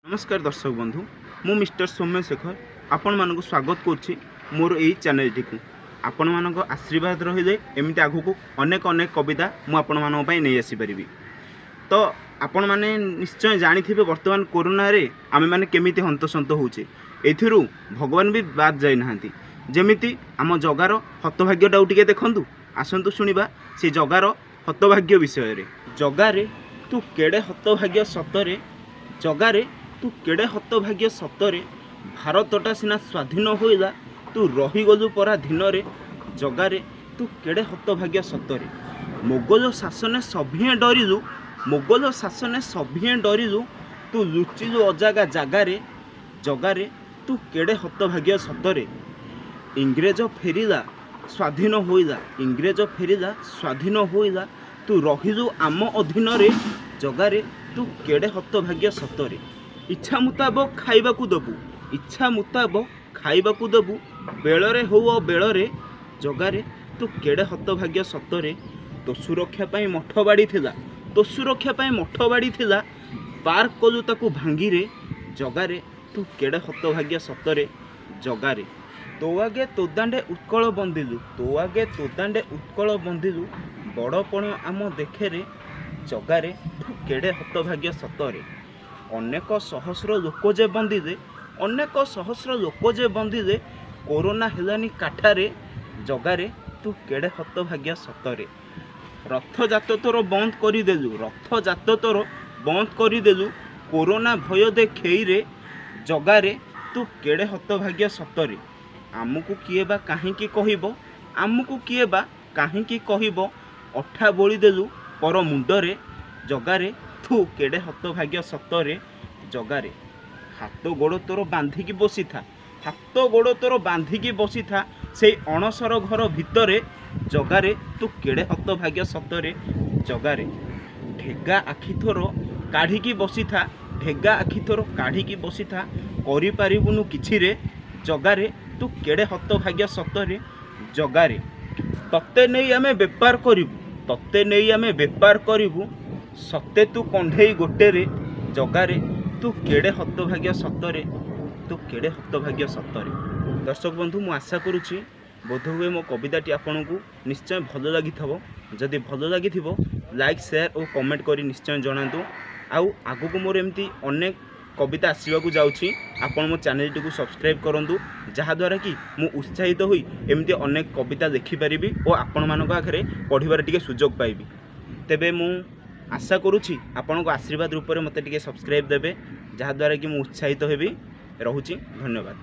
ନମସ୍କାର ଦର୍ଶକ ବନ୍ଧୁ, ମୁଁ ମିଷ୍ଟର ସୌମ୍ୟ ଶେଖର ଆପଣମାନଙ୍କୁ ସ୍ୱାଗତ କରୁଛି ମୋର ଏଇ ଚ୍ୟାନେଲଟିକୁ। ଆପଣମାନଙ୍କ ଆଶୀର୍ବାଦ ରହିଲେ ଏମିତି ଆଗକୁ ଅନେକ ଅନେକ କବିତା ମୁଁ ଆପଣମାନଙ୍କ ପାଇଁ ନେଇ ଆସିପାରିବି। ତ ଆପଣମାନେ ନିଶ୍ଚୟ ଜାଣିଥିବେ ବର୍ତ୍ତମାନ କୋରୋନାରେ ଆମେମାନେ କେମିତି ହନ୍ତସନ୍ତ ହେଉଛେ। ଏଥିରୁ ଭଗବାନ ବି ବାଦ ଯାଇନାହାନ୍ତି। ଯେମିତି ଆମ ଜଗାର ହତଭାଗ୍ୟଟାକୁ ଟିକେ ଦେଖନ୍ତୁ। ଆସନ୍ତୁ ଶୁଣିବା ସେ ଜଗାର ହତଭାଗ୍ୟ ବିଷୟରେ। ଜଗାରେ ତୁ କେଡ଼େ ହତଭାଗ୍ୟ ସତରେ, ଜଗାରେ ତୁ କେଡ଼େ ହତଭାଗ୍ୟ ସତରେ, ଭାରତଟା ସିନା ସ୍ୱାଧୀନ ହୋଇଲା ତୁ ରହିଗଲୁ ପରାଧୀନରେ। ଜଗାରେ ତୁ କେଡ଼େ ହତଭାଗ୍ୟ ସତରେ। ମୋଗଲ ଶାସନେ ସଭିଏଁ ଡରିଲୁ, ମୋଗଲ ଶାସନେ ସଭିଏଁ ଡରିଲୁ, ତୁ ଲୁଚିଲୁ ଅଜାଗା ଜାଗାରେ। ଜଗାରେ ତୁ କେଡ଼େ ହତଭାଗ୍ୟ ସତରେ। ଇଂରେଜ ଫେରିଲା ସ୍ୱାଧୀନ ହୋଇଲା, ଇଂରେଜ ଫେରିଲା ସ୍ୱାଧୀନ ହୋଇଲା, ତୁ ରହିଲୁ ଆମ ଅଧୀନରେ। ଜଗାରେ ତୁ କେଡ଼େ ହତଭାଗ୍ୟ ସତରେ। ଇଚ୍ଛା ମୁତାବକ ଖାଇବାକୁ ଦେବୁ, ଇଚ୍ଛା ମୁତାବକ ଖାଇବାକୁ ଦେବୁ, ବେଳରେ ହଉ ଅବେଳରେ। ଜଗାରେ ତୁ କେଡ଼େ ହତଭାଗ୍ୟ ସତରେ। ତୋ ସୁରକ୍ଷା ପାଇଁ ମଠ ବାଡ଼ି ଥିଲା, ତୋ ସୁରକ୍ଷା ପାଇଁ ମଠ ବାଡ଼ି ଥିଲା, ପାର୍କ କଲୁ ତାକୁ ଭାଙ୍ଗିରେ। ଜଗାରେ ତୁ କେଡ଼େ ହତଭାଗ୍ୟ ସତରେ। ଜଗାରେ ତୋ ଆଗେ ତୋ ଦାଣ୍ଡେ ଉତ୍କଳ ବନ୍ଦିଲୁ, ତୋ ଆଗେ ତୋ ଦାଣ୍ଡେ ଉତ୍କଳ ବନ୍ଦିଲୁ, ବଡ଼ପଣ ଆମ ଦେଖେରେ। ଜଗାରେ ତୁ କେଡ଼େ ହତଭାଗ୍ୟ ସତରେ। ଅନେକ ସହସ୍ର ଲୋକ ଯେ ବନ୍ଦିଲେ, ଅନେକ ସହସ୍ର ଲୋକ ଯେ ବନ୍ଦିଲେ, କୋରୋନା ହେଲାନି କାଠାରେ। ଜଗାରେ ତୁ କେଡ଼େ ହତଭାଗ୍ୟ ସତରେ। ରଥଯାତ ତୋର ବନ୍ଦ କରିଦେଲୁ, ରଥଯାତ ତୋର ବନ୍ଦ କରିଦେଲୁ, କୋରୋନା ଭୟ ଦେଖେଇରେ। ଜଗାରେ ତୁ କେଡ଼େ ହତଭାଗ୍ୟ ସତରେ। ଆମକୁ କିଏ ବା କାହିଁକି କହିବ, ଆମକୁ କିଏ ବା କାହିଁକି କହିବ, ଅଠା ବୋଳିଦେଲୁ ପର ମୁଣ୍ଡରେ। ଜଗାରେ ତୁ କେଡ଼େ ହତଭାଗ୍ୟ ସତରେ। ଜଗାରେ ହାତ ଗୋଡ଼ ତୋର ବାନ୍ଧିକି ବସିଥା, ହାତ ଗୋଡ଼ ତୋର ବାନ୍ଧିକି ବସିଥା ସେଇ ଅଣସର ଘର ଭିତରେ। ଜଗାରେ ତୁ କେଡ଼େ ହତଭାଗ୍ୟ ସତରେ। ଜଗାରେ ଢେଗା ଆଖି ତୋର କାଢ଼ିକି ବସିଥା, ଢେଗା ଆଖି ତୋର କାଢ଼ିକି ବସିଥା, କରିପାରିବୁନୁ କିଛିରେ। ଜଗାରେ ତୁ କେଡ଼େ ହତଭାଗ୍ୟ ସତରେ। ଜଗାରେ ତତେ ନେଇ ଆମେ ବେପାର କରିବୁ, ତତେ ନେଇ ଆମେ ବେପାର କରିବୁ, ସତେ ତୁ କଣ୍ଢେଇ ଗୋଟେରେ। ଜଗାରେ ତୁ କେଡ଼େ ହତଭାଗ୍ୟ ସତରେ, ତୁ କେଡ଼େ ହତଭାଗ୍ୟ ସତରେ। ଦର୍ଶକ ବନ୍ଧୁ, ମୁଁ ଆଶା କରୁଛି ବୋଧହୁଏ ମୋ କବିତାଟି ଆପଣଙ୍କୁ ନିଶ୍ଚୟ ଭଲ ଲାଗିଥିବ। ଯଦି ଭଲ ଲାଗିଥିବ ଲାଇକ୍, ସେୟାର ଓ କମେଣ୍ଟ କରି ନିଶ୍ଚୟ ଜଣାନ୍ତୁ। ଆଉ ଆଗକୁ ମୋର ଏମିତି ଅନେକ କବିତା ଆସିବାକୁ ଯାଉଛି। ଆପଣ ମୋ ଚ୍ୟାନେଲଟିକୁ ସବସ୍କ୍ରାଇବ୍ କରନ୍ତୁ, ଯାହାଦ୍ୱାରା କି ମୁଁ ଉତ୍ସାହିତ ହୋଇ ଏମିତି ଅନେକ କବିତା ଲେଖିପାରିବି ଓ ଆପଣମାନଙ୍କ ଆଗରେ ପଢ଼ିବାର ଟିକେ ସୁଯୋଗ ପାଇବି। ତେବେ ମୁଁ ଆଶା କରୁଛି ଆପଣଙ୍କ ଆଶୀର୍ବାଦ ରୂପରେ ମୋତେ ଟିକେ ସବସ୍କ୍ରାଇବ୍ ଦେବେ, ଯାହାଦ୍ୱାରା କି ମୁଁ ଉତ୍ସାହିତ ହେବି। ରହୁଛି, ଧନ୍ୟବାଦ।